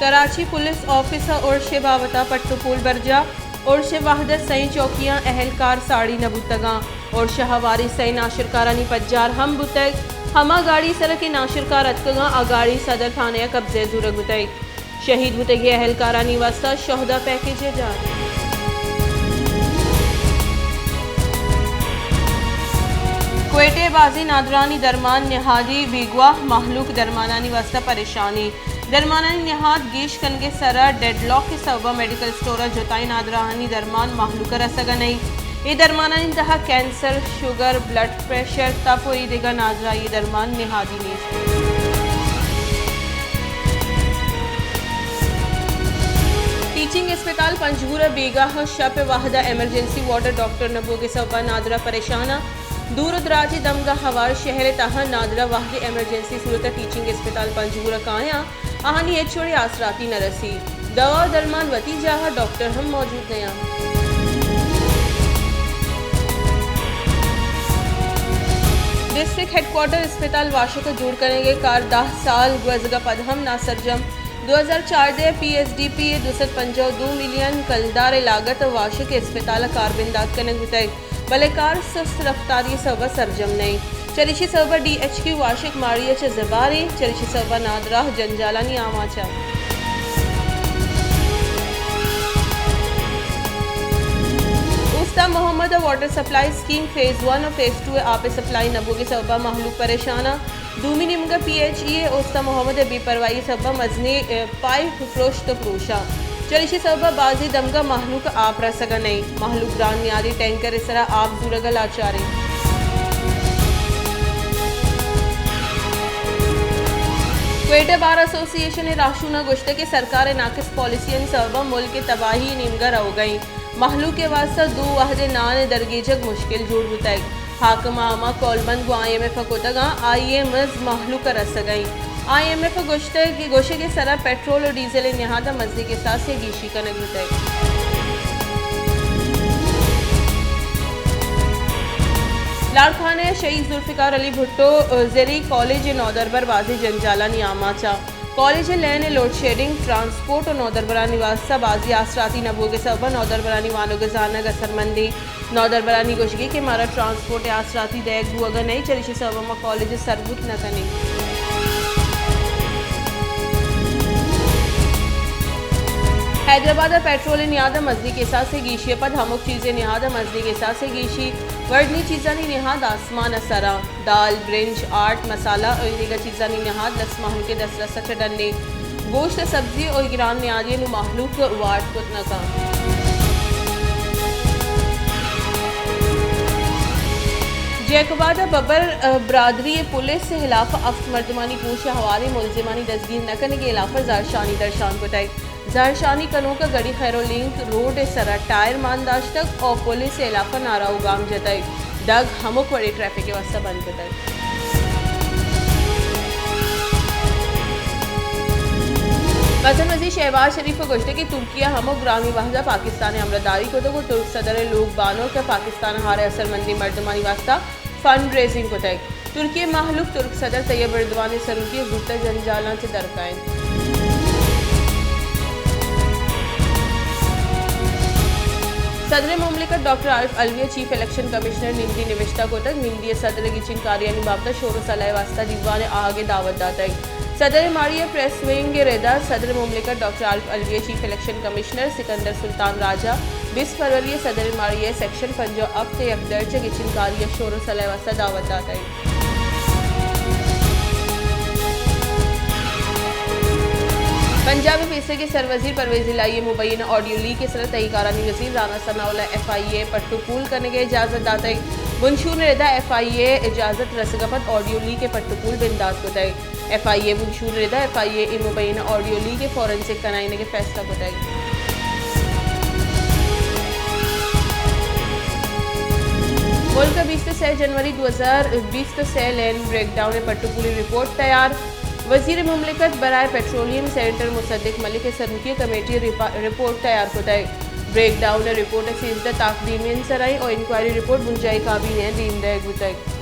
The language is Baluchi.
کراچی، پولیس آفس ءَ ارش ءِ بابت ءَ پٹ ءُ پول برجاہ، ارش ءِ وھد ءَ سئیں چوکیاں اھلکار ساڑی نہ بوتگ اَنت، ارش ءَ ھوار ئیں سئیں ناشرکارانی پجار ھم بوتگ، ھما گاڑی سر ءَ کہ ناشرکار اتکگ اَنت، آ گاڑی صدر تھانہ ءَ قبضہ ءَ زورگ بوتگ۔ شھید بوتگیں اھلکارانی واستہ شھدا پیکج ءِ جار۔ کوئٹہ ءِ بازیں نادراھانی درمان نھادی بیگواہ، مھلوک درمانانی واستہ پریشانی۔ درمانانی نھاد گیش کنگ ءِ سر ءَ ڈیڈ لاک ءِ سبب ءَ میڈیکل اسٹور ءَ جتائیں نادراھانی درمان مھلوک ءَ رسگ ءَ نہ اِنت۔ اے درمانانی تہ ءَ کینسر، شوگر، بلڈ پریشر، تپ ءُ اے دگہ نادراھی درمان نھادی نیست۔ ٹیچنگ اسپتال پنجگور ءَ بیگاہ ءُ شپ ءِ وھد ءَ ایمرجنسی وارڈ ءَ ڈاکٹر نہ بوگ ءِ سبب ءَ نادراہ پریشان اَنت۔ دور ءُ دراجیں دمگ ءَ ھوار شھر ءِ تہ ءَ نادراہ وھدے ایمرجنسی صورت ءَ ٹیچنگ اسپتال پنجگور ءَ کایاں، آھانی ھچ وڑیں آسراتی نہ رسی۔ دوا ءُ درمان وتی جاہ ءَ، ڈاکٹر ھم موجود نیاں۔ ڈسٹرکٹ ھیڈ کوارٹر اسپتال واشک ءِ جوڑ کنگ ءِ کار دہ سال گوزگ ءَ پد ھم ناسرجم۔ دو ھزار چاردہ ءَ پی ایس ڈی پی ءِ دو سد پنجاہ ءُ دو ملین کلدار ءِ لاگت ءَ واشک ءِ اسپتال ءَ کار بندات کنگ بوتگ، بلے کار سست رفتاری ءِ سبب ءَ سرجم نہ اِنت۔ چریشی سبب ءَ ڈی ایچ کیو واشک ماڑی ءَ چہ زبھر اِنت، چریشی سبب ءَ نادراہ جنجالانی آماچ اَنت۔ اوستہ محمد ءَ water supply scheme phase one ءُ فیز ٹو ءِ آپ ءِ سپلائی نہ بوگ ءِ سبب ءَ مھلوک پریشان اَنت۔ دومی نیمگ ءَ پی ایچ ای ءِ اوستہ محمد ءِ بے پرواھی ءِ سبب ءَ مزنیں، ءَ، پائپ پروشت ءُ پروشاں۔ چریشی سبب ءَ بازیں دمگ ءَ مھلوک ءَ آپ رسگ ءَ نہ اِنت۔ مھلوک گران نیادیں ٹینکر ءِ سر ءَ آپ زورگ ءَ لاچار اِنت۔ کوئٹہ بار ایسوسی ایشن ءِ راھشون ءَ گوشتگ کہ سرکار ءِ ناقص پالیسیانی سبب ءَ ملک ءِ تباھی ءِ نیمگ ءَ روگ ءَ اِنت۔ مھلوک ءِ واستہ دو وھد ءِ نان ءِ درگیجگ مشکل جوڑ بوتگ۔ حاکم ءَ ھما قولبند گوں آئی ایم ایف ءَ کتگ اَنت، آئی ءِ مز مھلوک ءَ رسگ ءَ اِنت۔ آئی ایم ایف ءَ گوشتگ کہ گوشگ ءِ سر ءَ پٹرول ءُ ڈیزل ءِ نھاد ءَ مزنیں کساسے ءَ گیشی کنگ بوتگ۔ لاڑکانہ ءَ شھید ذوالفقار علی بھٹو زرعی کالج ءِ نودربر بازیں جنجالانی آماچ اَنت۔ کالج ءِ لین ءِ لوڈ شیڈنگ، ٹرانسپورٹ ءُ نودربرانی واستہ بازیں آسراتی نہ بوگ ءِ سبب ءَ نودربرانی وانگ ءُ زانگ اثرمند اِنت۔ نودربرانی گوشگ اِنت کہ مارا ٹرانسپورٹ ءِ آسراتی دئیگ بوگ ءَ نہ اِنت، چریشی سبب ءَ ما کالج ءَ سر بوت نہ کن ایں۔ حیدرآباد ءَ پٹرول ءِ نیاد ءَ مزنیں کساس ءِ گیشی ءَ پد ھمک چیز ءِ نیاد ءَ مزنیں کساس ءِ گیشی، وڑنی چیزانی نیاد آسمان ءَ سر اَنت۔ دال، برنج، آٹ، مسالہ ءُ اے دگہ چیزانی نیاد لس مھلوک ءِ دسترس ءَ چہ ڈن اِنت۔ گوشت ءُ سبزی ءُ گران نیادی ءَ نوں مھلوک وارت کت نہ کنت۔ جیکب آباد ءَ ببر، ءَ، برادری ءِ پولیس ءِ ھلاف ءَ ھفت مردمانی پوش ءَ ھواریں ملزمانی دزگیر نہ کنگ ءِ ھلاف ءَ زھرشانی درشان کتگ۔ زھرشانی کنوک ءَ گڑی خیرو لنک روڈ ءِ سر ءَ ٹائر مان داشتگ ءُ پولیس ءِ ھلاف ءَ نعرہ ءُ گام جتگ۔ دگ ھمک وڑیں ٹریفک ءِ واستہ بند کتگ۔ وطن وزیر شہباز شریف ءَ گوشتگ کہ ترکی ءَ ھمک گرامی وھد ءَ پاکستان ءِ ھمراہداری کتگ ءُ ترک صدر ءِ لوگ بانک ءَ پاکستان ءَ ھار ءِ اثرمندیں مردمانی واستہ فنڈ ریزنگ کتگ۔ ترکی ءِ مھلوک ترک صدر طیب اردوان ءِ سروکی ءَ زوت ءَ جنجالاں چہ در کاینت۔ صدر مملکت ڈاکٹر عارف علوی ءَ چیف الیکشن کمشنر نمدی نبشتہ کتگ۔ نمدی ءَ صدر ءِ گچین کاریانی بابت ءَ شور ءُ صلاح ءِ واستہ دیوان ءِ آھگ ءِ دعوت داتگ۔ صدر ءِ ماڑی ءَ پریس ونگ ءِ رد ءَ صدر مملکت ڈاکٹر عارف علوی ءَ چیف الیکشن کمشنر سکندر سلطان راجہ بیست فروری ءَ صدر ءِ ماڑی ءِ سیکشن پنجاہ ءُ ھپت ءِ یک درچ ءِ گچین کاری ءَ شور ءُ صلاح ءِ واستہ دعوت داتگ۔ پنجاب ءِ پیسریگیں سروزیر پرویز الہی ءِ مبینہ آڈیو لیک ءِ سر ءَ تہی کارانی وزیر رانا ثناء اللہ ایف آئی اے ءِ پٹ ءُ پول کنگ ءِ اجازت داتگ۔ بنشون ءِ رد ءَ ایف آئی اے ءِ اجازت رسگ ءَ پد آڈیو لیک ءِ پٹ ءُ پول بندات کتگ۔ ایف آئی اے بنشون ءِ رد ءَ ایف آئی اے ءِ مبینہ آڈیو لیک ءِ فورنسک کنائینگ ءِ فیصلہ کتگ۔ ملک ءَ بیست ءُ سئے جنوری دو ھزار بیست ءُ سئے لین بریک ڈاؤن ءِ پٹ ءُ پولی رپورٹ تیار۔ وزیر مملکت برائے پٹرولیم سینیٹر مصدق ملک ءِ سروکی ءَ کمیٹی ءِ رپا-، رپورٹ تیار کتگ۔ بریک ڈاؤن ءِ رپورٹ ءِ سیزدہ تاکدیمیں سرائیں ءُ انکوائری رپورٹ بنجاھی کابینہ ءَ دیم دئیگ بوتگ۔